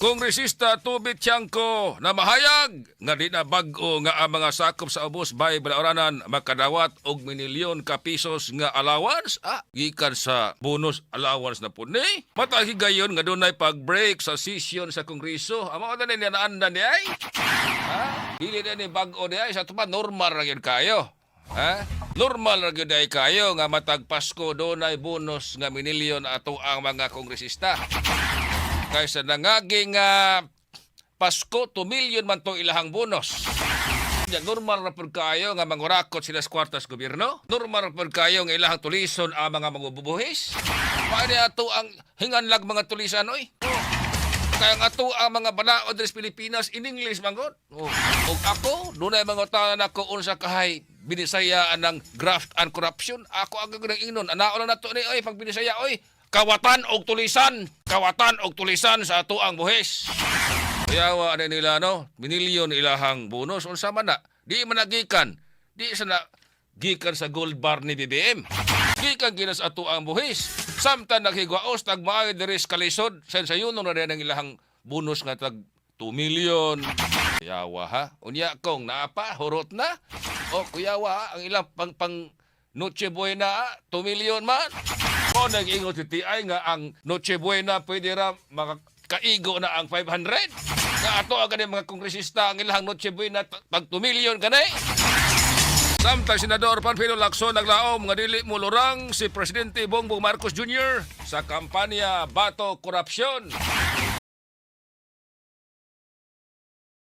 Kongresista Toby Tiangco na mahayag nga di na bag-o nga ang mga sakop sa ubos bay balaoranan makadawat og minilyon ka pesos nga allowance, gikan sa bonus allowance na pud ni. Matag higayon nga dunay pag-break sa session sa Kongreso. Amo na ni naandan ni ay. Ha? Dili na ni bag-o di ay sa ato pa, normal ra gyud kayo. Ha? Normal ra gyud ay kayo nga matag Pasko dunay bonus nga minilyon ato ang mga kongresista. Kaysa nangaging Pasko, 2 million man to ilahang bonus. Ya, normal ra pud kayo nga mangurakot sila sa kwartas gobyerno. Normal ra pud kayo nga ilahang tulison ang mga mangububuhis. Paano ato ang hinganlag mga tulisan oy? Kaya nga ato ang mga balaod diri sa Pilipinas in English man gud. Oh. Ug ako, dunay mga tanan ako unsa kahay binisaya anang graft and corruption. Ako ang gagawin ingnon. Anao lang nato ni oy pag binisaya oy. Kawatan og tulisan, kawatan og tulisan sa ato ang buhis. Kuyawa ani nila no, minilyon ilahang bonus unsa man na. Di man nagikan, di sa na gikan sa gold bar ni BBM. Gikan ginas ato ang buhis. Samtang naghigwaos tag maayo diri sa kalisod, sa sayunon na ang ilahang bonus nga tag 2 million. Kuyawa ha. Unya kong naapa hurot na. O kuyawa ang ilang pang pang Noche Buena, 2 million man. O nag-ingon si TI nga ang Noche Buena pwede ra makakaigo na ang 500. Nga ato ang ganing mga kongresista ang ilang Noche Buena tag 2 million kanay. Samtang Senador Panfilo Lacson naglaom nga dili molurang si Presidente Bongbong Marcos Jr. sa kampanya Bato Korupsyon.